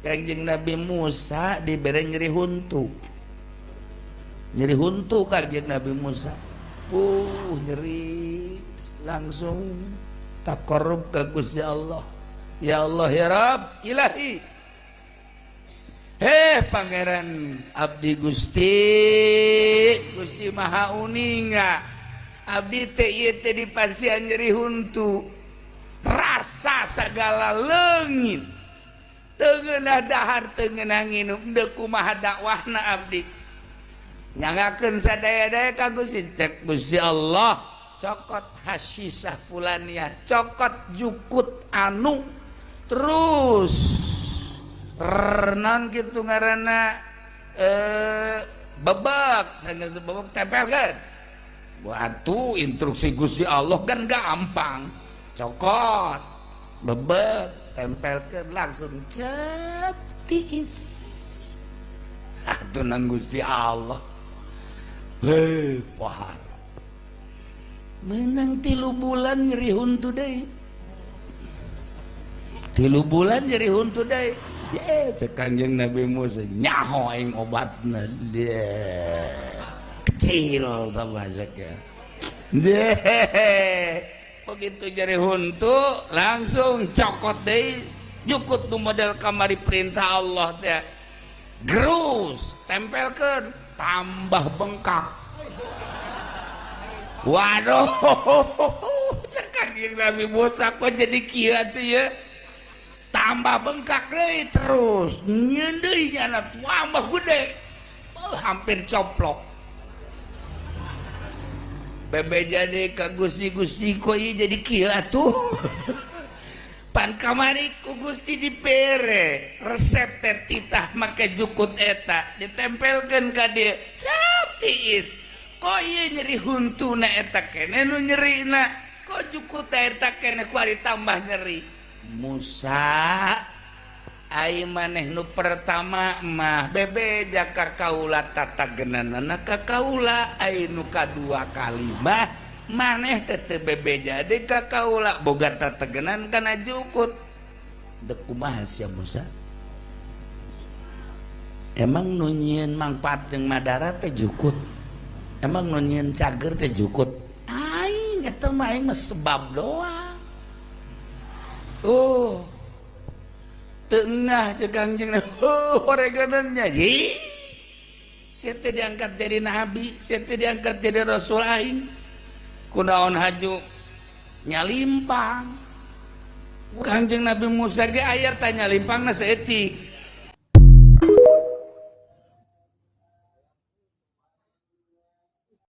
Kangjeng Nabi Musa dibere nyeri huntu. Nyeri huntu Kangjeng Nabi Musa. Nyeri langsung taqarrub ke Gusti Allah. Ya Allah, ya Rabb, ilahi. Heh, Pangeran abdi, Gusti, Gusti Maha uninga. Abdi teh ieu teh dipasihan nyeri huntu. Rasa segala leungit. Teu ngeunah dahar, teu ngeunah nginum, deuk kumaha dakwahna abdi. Nyangakeun sadaya-daya ka Gusti, cek Gusti Allah, cokot hasyisah fulania, cokot jukut anu, terus renan gitu ngaranna, bebek sanggeus bebek tempelkeun. Atuh instruksi Gusti Allah kan gampang, cokot bebek, tempelkeun, langsung cep, tiis. Atuh nang Gusti Allah. Heh, pohar menang 3 bulan nyeri huntu deui, 3 bulan nyeri huntu deui. Ye, cek Kanjeng Nabi Musa, nyaho aing obatna. Dia kecil tambah ya. Deh, begitu nyeri huntu langsung cokot deui jukut nu model kamari, perintah Allah teh, gerus, tempelkeun, tambah bengkak. Waduh, cek Kanjeng Nabi Musa, kok jadi kieu atuh ya? Tambah bengkak deui, terus nyieun deui nyana tambah gede. Oh, hampir coplok. Bebe jadi ka Gusti, Gusti, kok ieu jadi kieu atuh? Pan kamari ku Gusti dipere resep teh, titah make jukut eta ditempelkeun ka dieu, cap, tiis. Kok ieu nyeri huntuna eta kene nu nyerina? Kok jukut eta kene ku tambah nyeri? Musa, ai maneh nu pertama mah bebeja ka kaula, tatagenanana ka kaula. Ai nu kadua kali mah maneh teh teu bebeja deui ka kaula, boga tatagenan kana jukut. Dek kumaha sia, Musa? Emang nu nyieun mangfaat jeung madarat teh jukut? Emang nu nyieun cager teh jukut? Aing eta mah, aing mah sebab doang. Oh, tengah cek Kangjeng, oh, oreganannya. Ih, sia teh diangkat jadi nabi, sia teh diangkat jadi rasul, aing kunaon haju nyalimpang? Kangjeng Nabi Musa ge aya tanya limpangna saeutik.